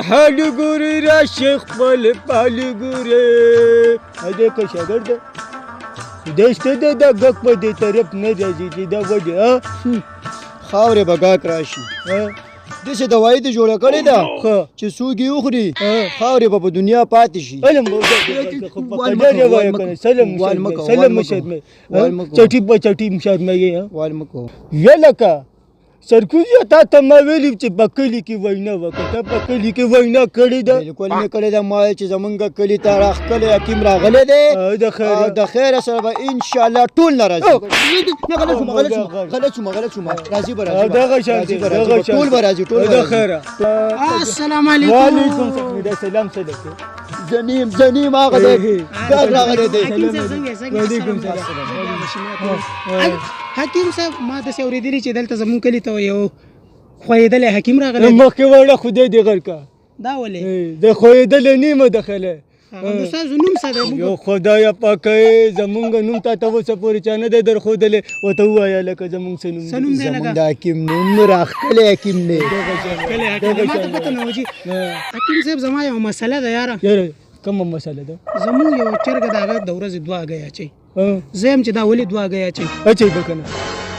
حال ګوري راشي خپل پال ګوري. دې که شاګرد خدای شته دی دا ګک په دې طرف نه راځي چې دا ولې خاورې به ګاک راشي. داسې دوایي دې جوړه کړې ده چې څوک یې وخوري خاورې به په دنیا پاتې شي. چټي په چټي مشرموي. یلکه سرکوزیه تا ته ما ویلي چې په کلي کې وینا وکړه، تا په کلي کې وینا کړې ده؟ بالکل مې کړې ده. ما ویل چې زمونږ کلي ته راښکلی حکیم راغلی دی، د خیره سره به انشاءالله ټول نه راځي. نه غلط شوم، غلط شوم، غلط شوم، غلط شوم. راځي به، راځي به، ټول به راځي، ټول به راځي. السلام علیکم. وعلیکم السلام. سلام. زنیم زنیم هغه دی ګاګ راغلی دی. وعلیکم السلام. حکیم صاحب ما داسې اورېدلي چې دلته زمونږ کلي ته یو ښویېدلی حکیم راغلی دی. مخکې وړه خدای دې غر که دا ولې د ښویېدلی نیمه دخلی. نو ستاسو نوم څه دی؟ یو خدایه پاکه زمونږ نوم تا ته اوسه پورې چا نه دی درښودلی، ورته ووایه لکه زمونږ څه نوم څه نوم دی؟ زمونږ د حکیم نوم راښکلی حکیم دی. ښکلی حکیم ما ته پته نه وه چې حکیم صاحب زما یوه مسله ده یاره. یاره کومه مسله ده؟ زمونږ یو چرګه د هغه د ورځې دوه هګۍ اچوي. زه یم چې دا ولې دوه هګۍ اچوي؟ اچوي به که نه؟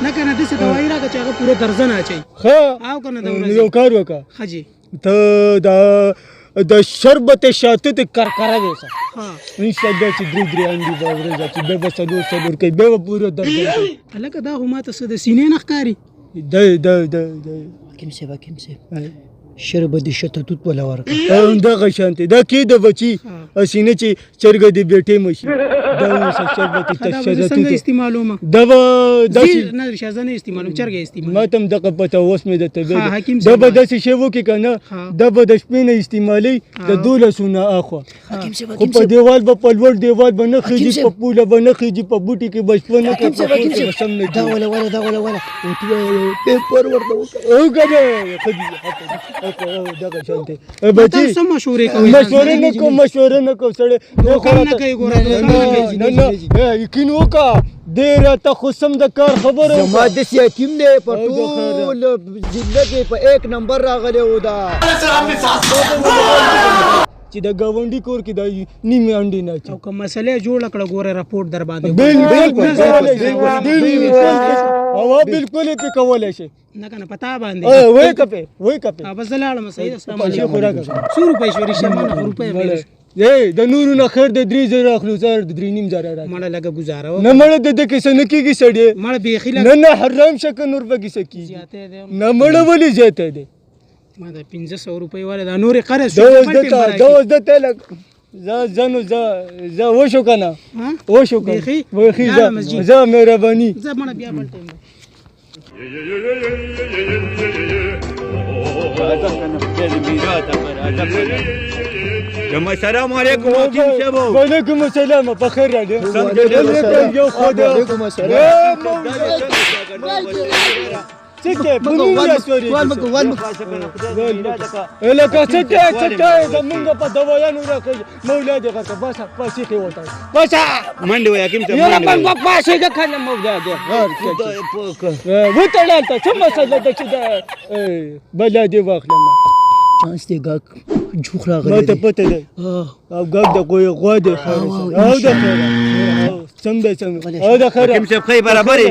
نه که نه داسې دوایي راکړه چې هغه پوره درزن اچوي. ښه او که نه د ورځې یو کار وکړه. ښه جي. ته د شربت شاتوت کرکره ویسه. انشاءالله چې درې درې انډې به ورځ اچوي، بیا به څلور څلور کوي، بیا به پوره درزن کوي. هلکه دا خو ما ته څه د سینې نه ښکاري. دی دی دی دی حکیم صاحب، حکیم صاحب شربت د شتتوت ولا ورکړه. دغه شان دی دا کې د بچي هسې نه چې چرګه دې بې ټیمه شي. دا اوس شربت څنګه استعمالوم؟ دا به داسې نه رښتیا نه استعمالوم، چرګه استعمالوم. ما ته هم دغه پته اوس مې درته ویلې. دا به داسې شی وکړي که نه دا به د شپې نه استعمالوي د دولسو نه اخوا. خو په دیوال به په لوړ دیوال به نه خېژي، په پوله به نه خېژي، په بوټي کې به شپه نه کوي. سم نه دا وله وله دا وله وله پیپر ورته وکړه. وکړه دغه شان دی. بچي څه مشورې کوي؟ مشورې نه کوم، مشورې نه کوم سړی. نه کوي ګوره. نه نه یقین وکړه دی راته خو سم د کار خبره. زما داسې حکیم دی په ټول ضلع کې په 1 نمبر راغلی و. دا چې د ګاونډي کور کې د نیمې انډې نه اچوي. او که مسله جوړه کړه ګوره رپورټ در باندې. بالکل او بالکل یې پې کولی شي. نه که نه په تا باندې. وایې که پې، وایې که پې. بس زه لاړم. صحیح. السلام علیکم. څو روپۍ شوې رښتیا؟ ما نه خو روپۍ غواړې. د نورو نه خیر د 3000 اخلو، زر د 3,500 راکړه. مړه لږه ګزاره وکړه. نه مړه د ده کیسه نه کېږي سړی. مړه بیخي لږ. نه نه حرام شه که نور به کیسه کېږي. نه مړه ولې زیاتی دی؟ ما دا 500 روپۍ والا دا نورې قرض شو. دا اوس ده ته لږ زه زه نو زه زه وشو که نه وشو که بیخي. زه زه مهرباني. زه مړه بیا بل ټایم. السلام علیکم حکیم صاحب. وعلیکم السلام. په خیر راغلی. یو خدای. وعلیکم السلام. څه کې په نوم راسوري؟ لکه څه کې څه کې زمونږ په دوایانو راکړي. مولا دې غرقه. بس پاسې کې وته بس منډې وای حکیم صاحب. یاره په پاسې ده کنه مولا دې غرقه وتړل. ته څه مسله ده چې دا بلا دې واخلم؟ چانس دی ګاک جوخ راغلی. ما ته پته ده او ګاک د غوی غوا دی. خیر او د خیر سم دی سم او د خیر. حکیم صاحب خیر برابرې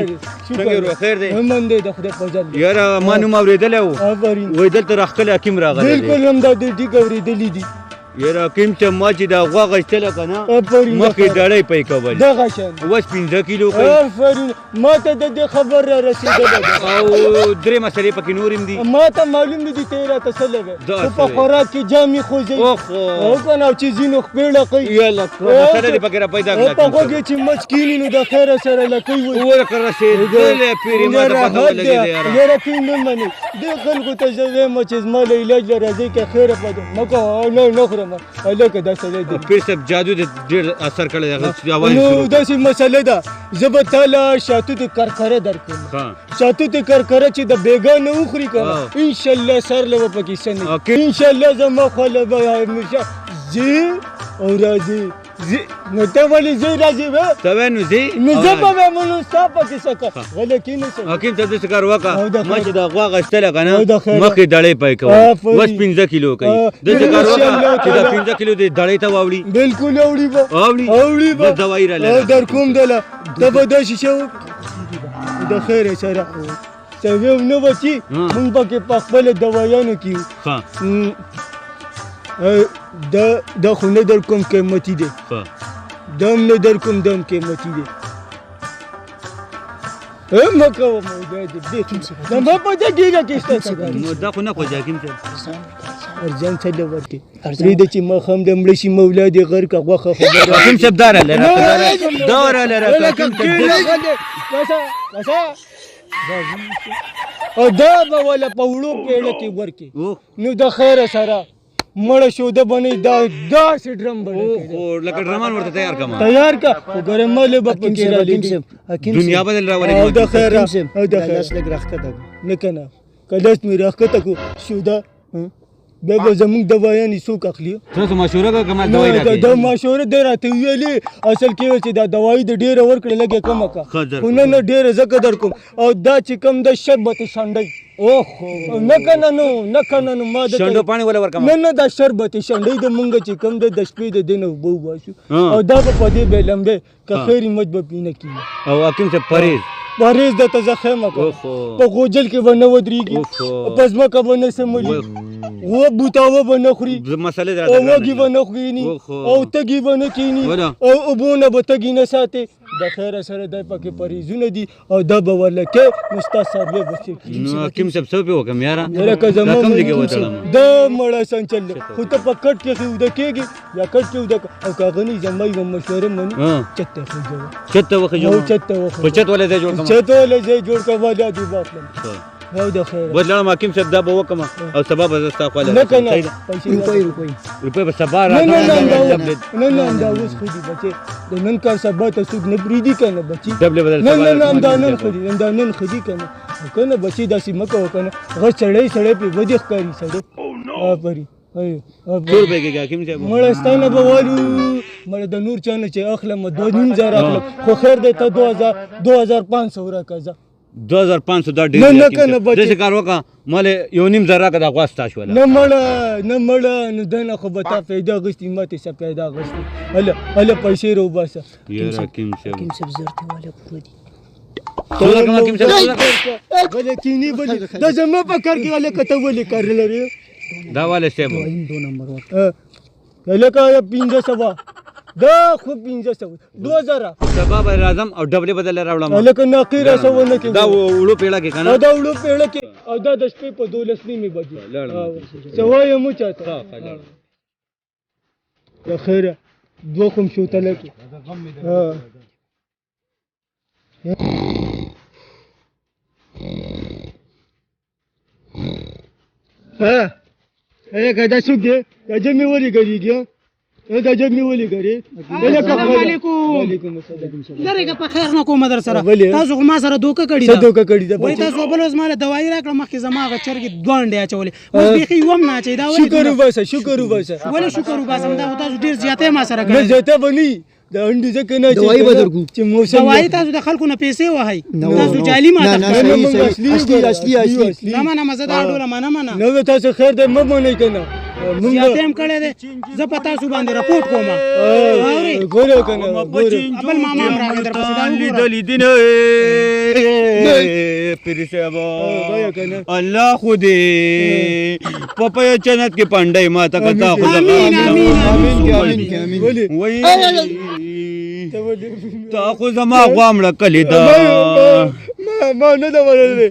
څنګه ورو؟ خیر دی من دی د خدای فضل دی. یاره ما نوم اورېدلی و، وایي دلته راښکلی حکیم راغلی دی. بالکل هم دا دی ټیک اورېدلی دي. یاره حکیم صاحب ما چې دا غوا غشتله که نه مخکې دړۍ پی کول، دغه شان اوس 5 کیلو کوي. آفرین. ما ته د دې خبر را رسېدلې ده. او درې مسلې پکې نورې هم دي. ما ته معلوم نه دي ته یې راته څه لګوې. خو په خوراک کې جامې خوځوي او که نه چې ځینو خپې لکوي. یاله مسله دې پکې را پیدا کړه. په غوږ چې مچ کښېني نو د خیره سره لکۍ وایي. ورکه رسېدلی پیرې ما ته پته ولګېده. یاره یاره پیر نه منې دې خلکو ته زه وایم چې زما له علاج له راځئ که خیره پاتې مه کوه. نه نه خورم هلکه دا سړی دی. پیر صاحب جادو دې ډېر اثر کړی دی. نو داسې مسله ده، زه به تا له شاتوت کرکره درکړم. شاتوت کرکره چې د بېګا نه وخوري که نه انشاءالله سر له به پکې څه نه انشاءالله زما خوله به همیشه ځي او راځي. نو ته ولې زه راځې وې؟ ته وې نو ځې نو زه به وایم نو ستا پکې څه کار؟ غلی کښېنه سړی. حکیم صاحب داسې کار وکړه، ما چې دا غوا اخیستله که نه مخکې دړۍ پی کوم، اوس 5 کیلو کوي. داسې کار وکړه چې دا 5 کیلو دې دړۍ ته واوړي. بالکل اوړي به، اوړي به، دوايي راله در کوم دله. ته به داسې شی د خیره سره سوی نه بچي، مونږ پکې په خپله دوایانو کې یو. دا خو نه در کوم قیمتي دی، دا هم نه در کوم، دا هم قیمتي دی. مه کوه مولا دې بیخي زما په دې ږیره کې شته څه کار. نو دا خو نه خوځي حکیم صاحب. ارزان څه له ورکې پرېږده چې ماښام د مړه شي مولا دې غر که غوښه خو به حکیم صاحب دا راله دا راله راته. او دا به وله په وړو پېړه کې ورکې. نو د خیره سره مړه شوده به نه، دا داسې ډرم به لکه ډرمان ورته تیار کړم، تیار کړه. خو ګوره مالې به پکې رالېږي، دنیا بدل راولېږي. او د خیره او د خیره لاس لږ راښکته کړه. نه که نه، که لاس مې راښکته کړو شوده بیا به زموږ دوایانې څوک اخلي؟ تاسو مشوره وکړه که ما دوایي راکړې؟ دا مشوره دی راته ویلې، اصل کې چې دا دوایي د ډېره ورکړې لږه کمه کړه، خو نه نه ډېره ځکه در کوم. او دا چې کوم د شربت شنډۍ، نه که نه نو نه که نه نو ما د شنډو پاڼې وله ورکړم. نه نه، دا شربت شنډۍ د مونږ چې کوم دی د شپې د دې نه اوبه وباسو، او دا به په دې به لمبې که خیر مچ به پرې نه کېږي. او حکیم صاحب پرهېز پرهېز درته زه ښیم که په غوجل کې به نه ودرېږي، په ځمکه به نه سمولي، غوه بوتاوه به نه خوري، او وږي به نه خوري، او تږي به نه کښېني، او اوبو نه به تږي نه ساتي. د خیره سره دی پکې پرهېزونه دي، او دا به ورله کې نو ستا څاروی به څه کړي. نو حکیم صاحب څه پرې وکړم یاره؟ لکه زما کوم ځای کې وتړم؟ دا مړه سنچل دی، خو ته په کټ کې اوده کېږي یا کټ کې اوده، او که هغه نه زما یوه مشوره مني، چت ته وخېژوه. چت ته وخېژوم؟ او چت ته وخېژوه. په چت ولې ځای جوړ کړم؟ چت ولې ځای جوړ کړم، والا دې واخلم. او د خیره بس لاړم حکیم صاحب، دا به وکړم او سبا به زه ستا خوا له نه که نه پیسې روپۍ روپۍ به سبا نه نه نه نه همدا اوس خو دي بچې، د نن کار سبا ته څوک نه پرېږدي که نه بچي. ډبلې بدل نه نه نه، همدا نن خو دي، همدا نن خو دي که نه. که نه بچي داسې مه کوه که نه، هغه سړی سړی پرې ودې ښکاري سړی. آفرین. څو روپۍ کېږي حکیم صاحب؟ مړه ستا نه به والو، مړه د نور چا نه چې اخلم 2,500 اخلم، خو خیر دی ته 2,500 راکړه. ځه 2,500 دا ډېر نه نه که نه بچې. داسې کار وکړه مالې 1,500 راکړه، دا غوا ستا شوله. نه مړه نه مړه، نو دا نه خو به تا پیدا اخیستې، ما ته څه پیدا اخیستې. هله هله پیسې راوباسه. یاره حکیم صاحب، حکیم صاحب زر دې واله پوره دي. حکیم صاحب غلی کښېني بلې، دا زما په کار کې هلکه ته ولې کار لرې؟ دا واله صاحب دوه نمبر ورکړه. هلکه 500، دا خو 500، 2,000. سبا به راځم او ډبلې به درله راوړم. هلکه ناقي راسه ونه کې دا وړو پېړه کې که نه، دا وړو پېړه کې، او دا د شپې په 12:30 بجې څه وایم چاته. د خیره دوه خو هم شوتله کې. ها هلکه دا څوک دی؟ دا جمې ولې ګرځېږي؟ دا جب مې ولې ګرې؟ السلام علیکم. وعلیکم السلام. لرې که په خیر نه کومه در سره، تاسو خو ما سره دوکه کړې ده. څه دوکه کړې ده؟ وایي تاسو بل ورځ ما له دوایي راکړه، مخکې زما هغه چرګې دوه انډې اچولې، اوس بیخي یوه هم نه اچوي. دا ولې؟ شکر وباسه، شکر وباسه. ولې شکر وباسم؟ دا خو تاسو ډېر زیاتی ما سره کړی. نه زیاتی به نه وي، دا انډې ځکه نه اچوي دوایي به درکړو چې موسم دوایي. تاسو د خلکو نه پیسې وهئ، تاسو جعلي ما ته. اصلي اصلي اصلي. نه منه، زه دا ډوله منه منه. نه تاسو خیر دی مه منئ که نه، زیاتی هم کړی دی. زه په تاسو باندې رپورټ کوم. ګوره که نه ګوره، بل ماما هم راغی درپسې، دا وګوره. لیدلي دي نه پیر صاحب، الله خو دې په جنت کې پنډی ما ته که تا خو. امین امین امین. وایي تا خو زما غوا مړه کړې ده. ما نه ده منلې.